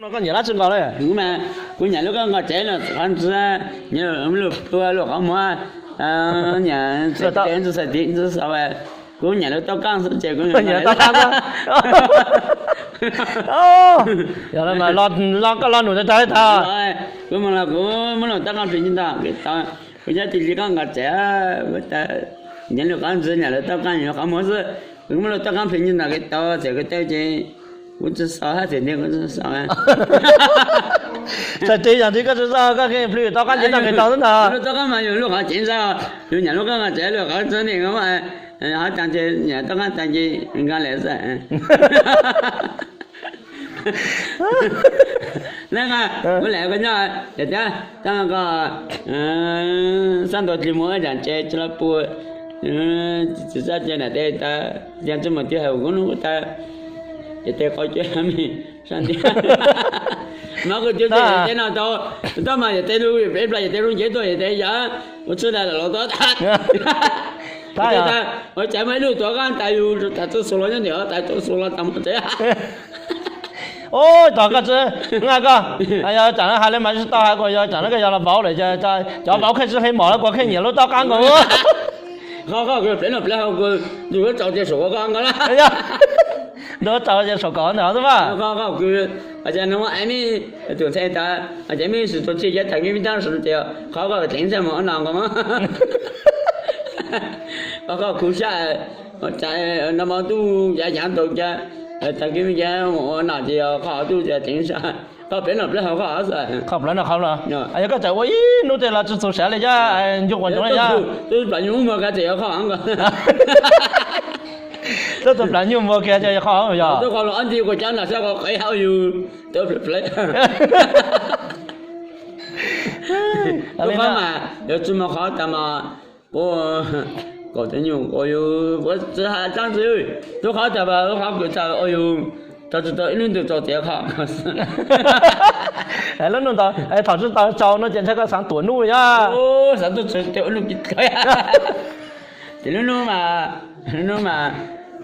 No koj nyiam dab tsi nkaus li? Kuv mas, kuv nyiam lub koj nqos tsev los qhov ntxwg, nyiam lub plua lub qhov muag, nyiam txais tiv ntxwg xaus, kuv nyiam lub toj qab xwb ces kuv nyiam toj qab xwb. Yog li mas los koj los num tag tag li tag. Kuv mus los kuv muab lub toj qab plhis ntsis ntag kev tau, kuv nyob tij li koj nqos tsev, nyiam lub qhov ntxwg nyiam lub toj qab nyiam lub qhov muag xwb, kuv muab lub toj qab plhis ntsis ntag kev tau txawm kev tau ces kuv tsis xaus hab txawm ntawd kuv tsis xaus. Txawm tiv yog tiv koj tsis xaus koj plhis toj qab ntsis ntag kev tau xwb ntag. Lub toj qab mas yus lub qhov ceev xwb, yus nyiam lub koj nqos tsev lub qhov ntxwg ne, hab tas ces nyiam toj qab tas ces nqa lawm xwb. Kuv lam koj nyob, yog tias tab koj xab ntaus dlig mus ib yam tsev tsis los pua, tsis xav ces nam tes tas, yog tsis mus twg hauv kuv hnub tas, yog tes qau cuab me sab ntiag. Mas kuv cuab tes no tau, tab mas yog tes lub, ib plag yog tes lub ncev tuaj yog tes yog ua txhwb tas los tau tas. Ua cas muaj ib lub tuav qab tas yus tas txuj xus los nyob ntawm tas txuj xus los tas mus tsev. Ub, tog koj tsi, koj yog tsam no hais li mas tsis tau hais, kuv yog tsam no koj yog los vauv lawm, cov vauv kheej tsis hais mom los kuv kheej nyiam lub toj qab nkaus. Qhov qhov kuv plev no plev hauv kuv ntuj tsaus ces saum koj nkaus na. Ntuj tsaus ces saum koj ntawd xwb mas. Ces no me tus ntxhais tas, ces me tus txij ces tag kis me tab sis ces qhov koj teev txaj mus no nkaus mas. Qhov koj khuv sab, no mas ntuj yav yav ntaus cas, tag kis me cas mus ua no ces qhov ntuj teev txaj, qhov plev no plev hauv qhov xwb. Qhov plev no qhov los, yog koj txawm ua ib hnub tej los tsis txaus siab li, yog ncu quas ntsoov li yog. Tub plam nyuj muag kiag ces yog qhov nkaus. Tub tus plam nyuj muag kiag ces yog qhov yog. Tub qhov los ob nti kuv cov nram sab qhov qev hauv yus, tub plev plev. Tub qhov mas yuav tsis mus qhov tas mas, ua, kaum tus nyuj ua yus, ua tsis hais tsaab ntxiv, tub qhov tas mas lub qhov kws tas ua yus, tau tsis tau ib lub ntuj tsaus tiav qhov. Lub ntuj tsaus, thaum tsis tau tsaus no ces ntshai koj xaav tuam nuj yog. Xaav tuaj tsis tau ua nuj, ces lub nub mas, lub nub mas,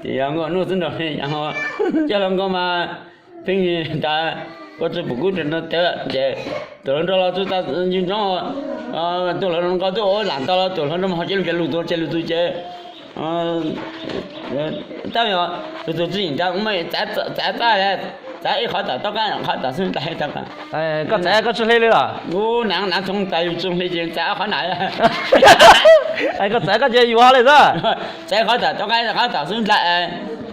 ces yog nkaus nuj xwb nrog, coj los nkaus mas, pheej tas ua tsis pum kub no teb ces, tus hluas nraug los tsis tas yus ntsoov, tus hluas nraug nkaus tuaj ua lam ntau los tus hluas nraug mas ho cia lug ces lug tus ces lug tus ces, tab yog tus tus tsis yeem tas, txav txaj, txav ib qhov tom toj qab, qhov tom xwb tas. Koj txav koj tsis hle li los? Ub, nav nav txhoov tas yus tsis hle ces txav qhov na. Koj txav koj ces yus ho li xwb. Txav qhov tom toj qab, qhov tom xwb ntag.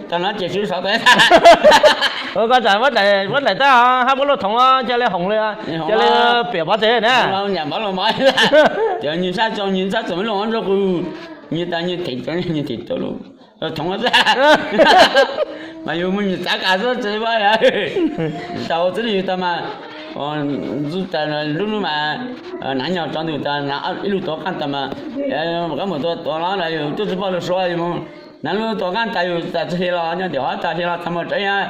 Tau no ces sib sov tas. Koj tsam muab daim tab hab muab lub thoov cia li hoom li, cia li piam pov tseg na. Nyam mov los mov, nws sab tso nws sab txoom lub nrog qus, nws tas nws them, nws them tau lub thoov xwb. Mas yus mus nws txav kas xwb tsis ua, tau xwb yus tau mas, ntxub tas lub nub mas, nav nyog tso ntws tas ib lub tuav qaab tas mas, kab mus tuav tuav los yus tuaj tsis pom lub suav yus mus, nav lub tuav qaab tas yus tas tsis hli los nyob tim hov tas hli los txog mus tsev.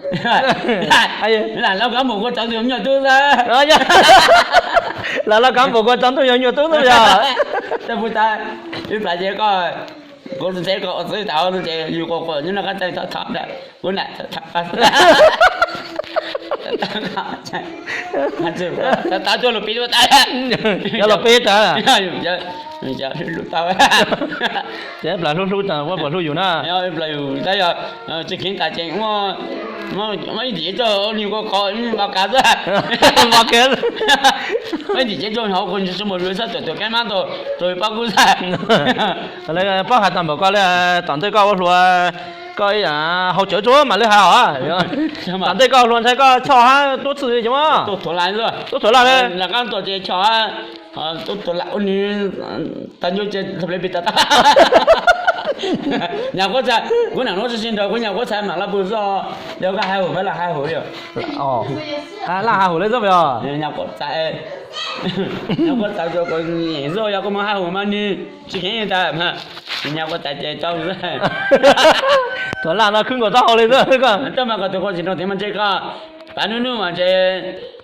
Lam los kab mus kua tsaus ntuj nyuaj tub xwb. Lam los kab mus kua tsaus ntuj yog nyuaj tub xwb yog. Tau pug tas, ib plag ces koj, kuv txeeb koj ua txwv tas ces yus quas quas nyob noj qab txaij thov thov, kuv nam thov thov. Tab tuaj lug pib tuaj tas, yog los pib tas. Ces plas hlub hlub tas, ua plas hlub yus na. Tab yog tsis kheev tas ces muab ib ntim coj nws kua qhov nws npau kas xwb. Npau kas, muab ib ntim coj nws hauv kuv nws tsis mus lub xab tuam tuam kaib mab ntau rau pob kub xwb. Paub hais tag npaum koj li, tom ntej koj ua hluas, koj ib yam haus cawv tsuag mam li hais os. Tom ntej koj ua hluas ntshai koj choj hab tub txwj li ces muab tub thuav laj, tub thuav laj li. Laj qab tuaj ces choj hab, tub thuav laj ua nws tag ncuav ces thaj ple pis tas tas. Nyam Quab Txhais, kuv nam nuav tsis sib nrog kuv Nyam Quab Txhais mam laj pw xwb, yog koj hais hum peb lam hais hum li. Laj hais hum li xwb os. Nyam Quab Txhais, Nyam Quab Txhais, yog koj mus hais hum mas nws tsis kheev tas, Nyam Quab Txhais ces tau. Thuav laj no khwb nkaus taub hau li xwb koj. Tab mas koj tus koj tsis nrog tev mas ntshe koj pab nub nub mas ntshe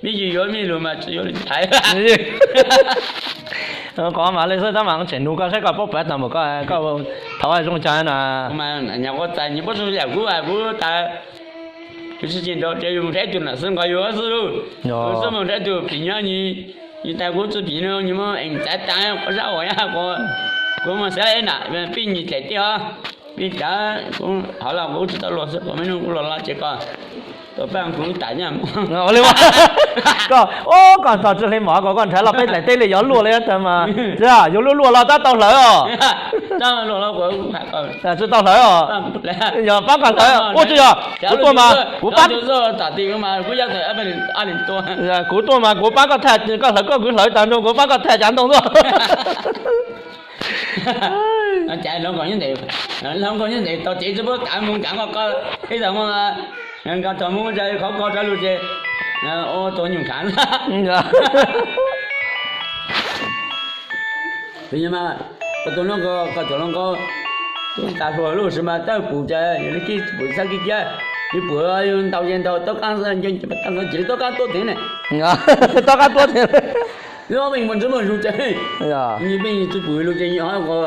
me yim yuav me lug mas tsis yuav li thaiv. Qhov mas li xwb tab mas tsem nug koj saib koj paub pab tag npaum koj, koj thov zoo cas na. Nyam Quab Txhais nws paub zoo yam kuv, kuv tas Yus tsis nrog ces yus mus saib tus nam xwb nqos yus xwb lauj. Yus xub mus saib tus phim nyob nyi, nyi tas kuv txuj phim no nyi muab ees txav tas quav sab uas yaj quav, kuv mus xav nam pij nyi dlaim tej os, pij tav kuv hov los kuv tsis tau luag xwb, kuv me nub kuv luag los ces koj tus paj kuv tas nyaj mus. Koj, o, koj txog tsis hle mov ko koj nrhav los peb dlaim tej li yuav luaj li tas mas, yuav luaj luaj los tab tau hlawv os. Tsis tau hlawv os. Yog pab koj hlawv ua tsis yog kuv tuaj mas kuv pab, kuv tuaj mas kuv pab koj thaj, koj hlawv koj kwv hlawv tas nrog kuv pab koj thaj cav ntoo tuaj. Cas hluas nkauj nyob ntev, hluas nkauj nyob ntev tau ces tsis pub kav mus kav koj, ib tag mus, nkag tog mus qhov ko rov lug ces ua tau nyuj khav. Tus no ko, koj tus hluas nkauj, tas hluas lub sis mas tawg pum ces yog li kib pum xab kib ciab, yus pum yus ntaus ces ntaus tob qab xwb, nco nco tawg nkaus ces tob qab tuab thev ne. Tob qab tuab thev. Lub pej muaj ntswb muaj zus ces, nws pej tsis pum lug ces nws ho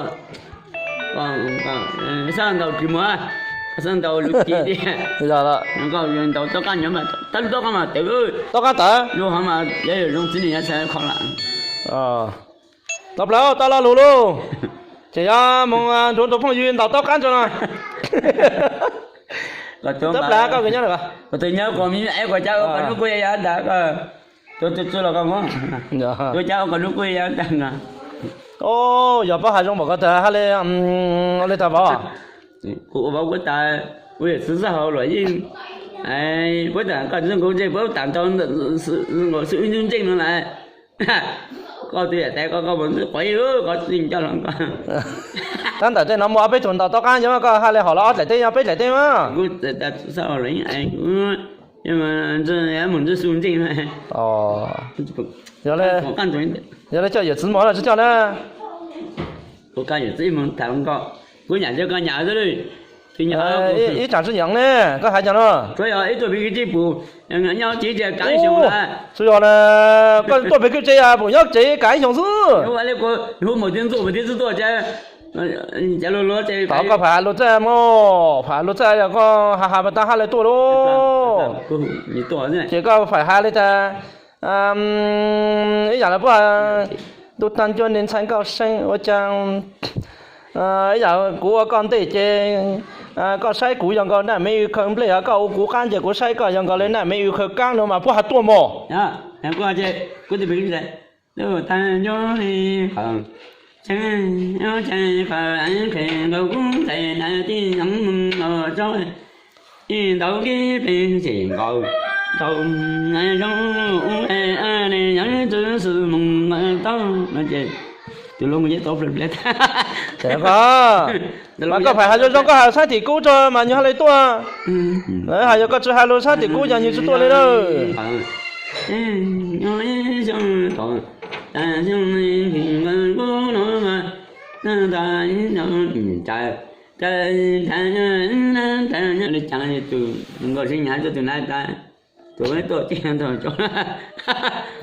xab ntaus tsis muaj, xab ntaus lub ci tiag. Ntaus tob qab nyob mas tawg lub tob qab mas tawg, tob qab tawg lub hov mas yog zoo txiv neej yav txha kho lawm. Tau plaws tau lo lus lauj. Ces yog mus nrug tus phooj ywg ntaus tob qab ntsoog no. Tau plaws koj nyob lawm. Kuv tus nyob kuv me es kuv cas ua koj lub kuj ya ntag, tus txwj los koj mus, kuv cas ua koj lub kuj ya ntag. Yog pab has zoo npaum ko tag hab li, li tag vauv. Kuv ua vauv kuv tas, kuv yawm txiv txoj hau luam yeej, puab tas koj tsis zoo kuv ntsej puab tas ntau, xwb ntseej no lawm. Koj tus yam tais koj, koj mus ntxwb quav ib lub koj tsis coj los koj. Tab ntawm tej no muaj ob peb tug ntaus tob qab nyob, koj hais li hom los ob dlaim teb, peb dlaim teb mas. Kuv, mus ntxwb xu ntsej. Yog li coj yawm txiv mus los tsis coj na? Kuv koj yawm txiv mus tham hluas nkauj, kuv nyam yog koj nyam xwb. Ib tsam tsis nyeem ne, koj hais cov no. Tsuas yog ib tug pem kwj tse pum, nyob tsis tias kav xyoo lawm. Tsuas yog koj tuaj pem kwj tse pum nyob tsev kav ib xyoos xwb. Hu mus tib ntxuj mus tib ntxuj tuaj ces, ces luag luag ces, tau koj pham luag txaj mog, pham luag txaj yog koj has has pas tag hab li tuaj lauj. Ces koj pham has li tas, ib yam li puab, ntuj tag ncua neeg ntxhais nkauj seeb ua cas, ib yam kuv ua koj ntej ces koj saib kuv yog nkaus naj me w khaws nplej, koj ua kuv qab ces kuv saib koj yog nkaus li naj me w khaws kaab no mas puab has tuaj mog. Ntawd tus hluas nkauj yeej tau plias plias tag. Mas koj pham has zoo zoo, koj has saib tim kub rau mas nyuag hab li tuaj. Lawv has yog koj tsis has lus saib tim kub yog nyuag tsis tuaj li lawm. Tus hluas nkauj sib nyav tuaj tus na tas, tus tuaj ces ntag.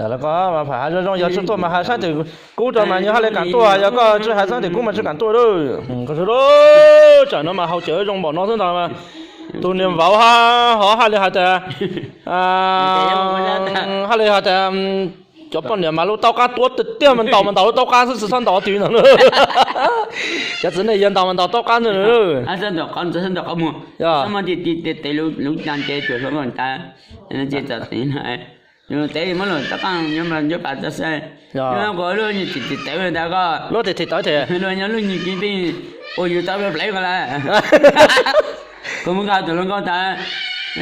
Lawv koj mas pham has zoo zoo, yog tsis tuaj mas has saib tim kub rau mas nyuag hab li kaam tuaj, yog koj tsis has saib tim kub mas tsis kaam tuaj lawm. Koj sawv daws, tsam no mas haus cawv zoo npaum no xwb ntag mas. Tus niam vauv hab hov hab li has tas, hab li has tas, cov poj niam mas lub taub qab tuab tiag tiag mas ntaus mas ntaus lub taub qab xwb tsis txhob ntaus twg ntag. Cov txiv neej yog ntaus mas ntaus taub qab ntag. Yog, ces txawm tev, tev muab lub taub qab nyob ncuab pas txog xwb. Nyob kuv lub nyuag tim tim tawv ntag koj. Lub tim tim tawv thiab. Luag nyob lub nyuag kiv pej ua yus tau plawv ko lawm. Kuv mus nqa tus hluas nkauj tas,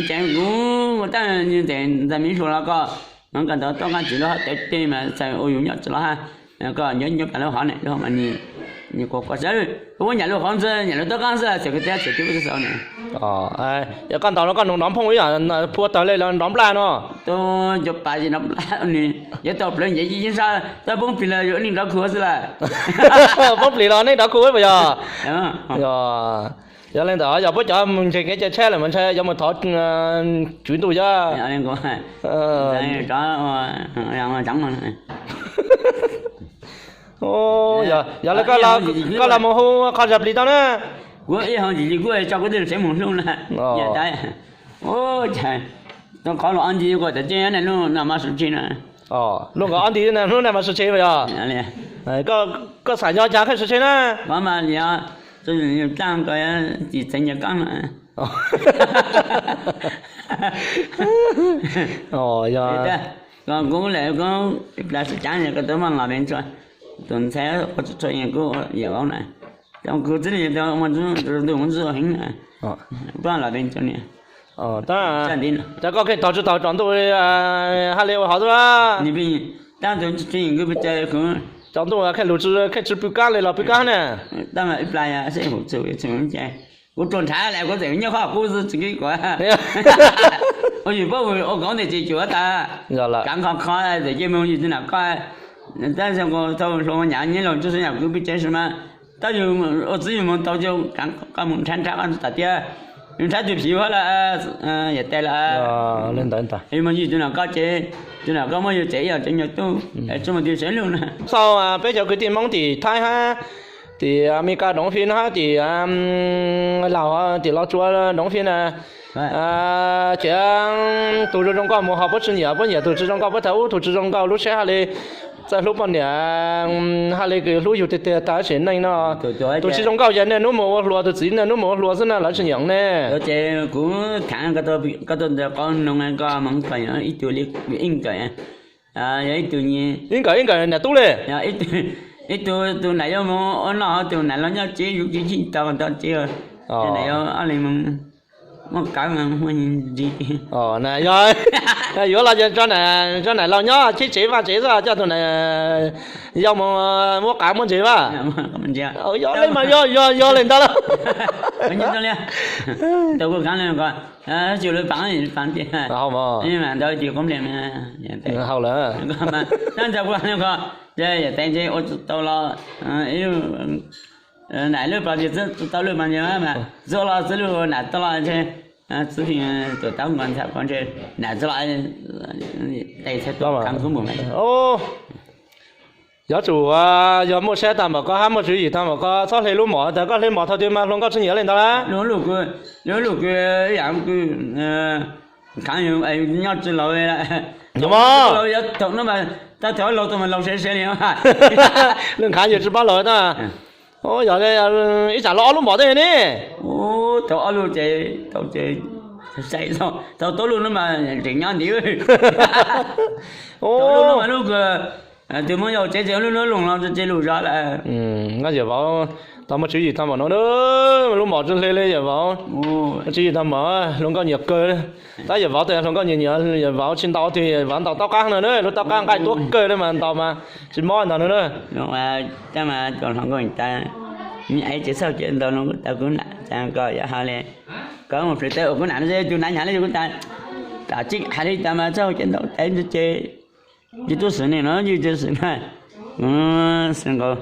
ces kuv tab ntawm ntxhais me hluas los koj, mas koj ntaus taub qab tsis lub hab tawv teg mas txhais ua yus nyob tsis lub hab. Koj nyob ncuab pas lub hov ne, lub hov mas nws quav quav xwb, kuv muab nyam lub qhov ntxwg nyam lub taub qab xwb, txawm koj teb txawm cub xwb ne. Yog koj ntaus no koj nrov nphooj ib yam phua tawg li los nrov nplaj no. Tus ncuab pas nrov nplaj, nws yuav tau plawv ncev yeeb sab, tab poob plig los yuav neej nrov khuv xwb lawm. Poob plig los neej nrov khuv puas yog? Yog li ntawd yog puab cov mus ntseg kev cai tshab lawm mas ntshai yuav mus thov tswv ntuj yog. Yog li koj los mus hu qhov zam plis tau na. Kuv ib hov ntsis li kuj tso kuv tej sev mus hlub na. Ua cas, qhov luag ob nti kuj tam tseeb na, lub no mas sawv tsees na. Luag nkawd ob nti na, lub no mas sawv tsees mas yog. Koj xav nco cas koj sawv tsees na. Qhov mas yog, txaj ko, tsis txheev nco koj na. Yog, kuv lawm kuv plas xwm cav ko tau muaj los pes tsua, tus ntxhais ua txhua yam kuj yam vauv na, kuv txij li tau muaj ntu muaj ntsuj heev na, pab los pes tsua niam. Tab, tab koj kheej tog tsis tau tsaus ntuj haj li ua hov xwb. Tab tus tsis yim kuv pes tsua kuv tsaus ntuj kheej lug tsis, kheej tsis pw kab li los pw kab na. Tab mas ib plag seb hum txug txug ces kuv tsuas nrhav lawm kuv txawm nyob qhov qub xwb tsis kib kuv. Ua yus paub ua kauv ntej tsis cuav tas, kav qhov qhov txawm cia mus yus tsis nam koj. Tab sis kuv tau hluas nyav nyob laus tsis xwb yam kuv pw tsev si mas, tab yus ua txiv yus mus tau ces kav koj mus nrhav nrhav koj tas tiag. Yus nrhav tus phim hab lawm, yam tes lawm, yus mus yus tsis nam koj ces, tsis nam koj muab yus tsev ib yam tsev nyob tub, tsis mus twg sawv lug na. Xauj peb cov kwv tij Hmoob tim Thaib hab, tim Amelikas doov fi no hab, tim Laus tim Los Tsuas doov fi na. Ces tus zoo zoo nkauj mus ho puab tsis nyiam, puab nyiam tus tsis zoo nkauj, puab thaum ub tus tsis zoo nkauj lub siab haj li txawj hlub poj niam, haj li kws hlub yug tiag tiag tas sim neej no. Tus tsis zoo nkauj ces niaj hnub mus ua hluas, tus txiv niaj hnub mus ua hluas xwb na, lawv tsis nyiam ne. Ces kuv tham koj tau ntawm qhov noog koj moog koj yog ib tug li ib nkawm, yog ib tug nyi ib nkawm ib nkawm niam tub li. Ib tug tus nam yuav mus ua noj, tus nam los nyob tsev yus tsis tau tau tsev, nam yuav ob leeg mus muab kav muab ntsis. Yog, yuav los ces tso nam laus nyob cheb tsev vaj tsev xwb, coj tus nam yau mus muab kav muab ntses vaj. Yog li mas yog, yog yog li ntag lauj. Hau lawm. Yam tes ua tau los, nam lub pos tsis tau lub mas, txua los txua lub nam tau los ntshe, txwv tuam taub nkaus ntxham ko ntshe nam txua los tes txhais tuam kab kub npaum mas. Yuav tsum yog muaj siab tag npaum koj hab muaj tswv yim tag npaum koj txhob hle lub mom, tas koj hle mom thaum twg mas hluas nkauj tsis nyiam li ntawd lawm. Lub kws, lub kws yam kws khav yus nyob tsis laus li. Thaum no mas, thaum laus tau mas laus siab siab li. Lwm khav yus tsis paub laus tas. Yog ib tsam los ob lub mom tej ne. Tau ob lub ces, tau ces, tau tau lub no mas tseem nyob ntiv. Tau lub no mas lub kws, tus muab yau tsev tsev lub no loo los tsev lug zog lawm. Yawm vauv tau muaj tswv yim tag npaum no, lub mom tsis hle li yawm vauv. Muaj tswv yim tag npaum, hluas nkauj nyiam kawg. Tab yawm vauv tas hluas nkauj nyiam nyiam, yawm vauv tsis ntaus twg yawm vauv ntaus taub qab no na, lub taub qab nqaij tuab kawg li mas ntaus mas tsis mob ntag no na. Tab mas tus hluas nkauj tas, es tsis txhob cia ntaus no kuv tas kuv nam tas koj yog hais li, koj mus plhws tawb ua kuv nam no tus nam hnyav li kuv tas, tas tsis hais li tas mas txhob cia ntaus tas ces, ces tub xwm ne no yus tsis xwm na. Xwm nkaus,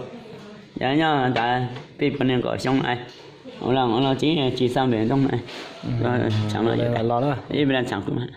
yog nyob tas peb puas nees nkaum xyoo, ua los tsis tsis xav npe ntoo na. Ib pliag txheem kuv mas.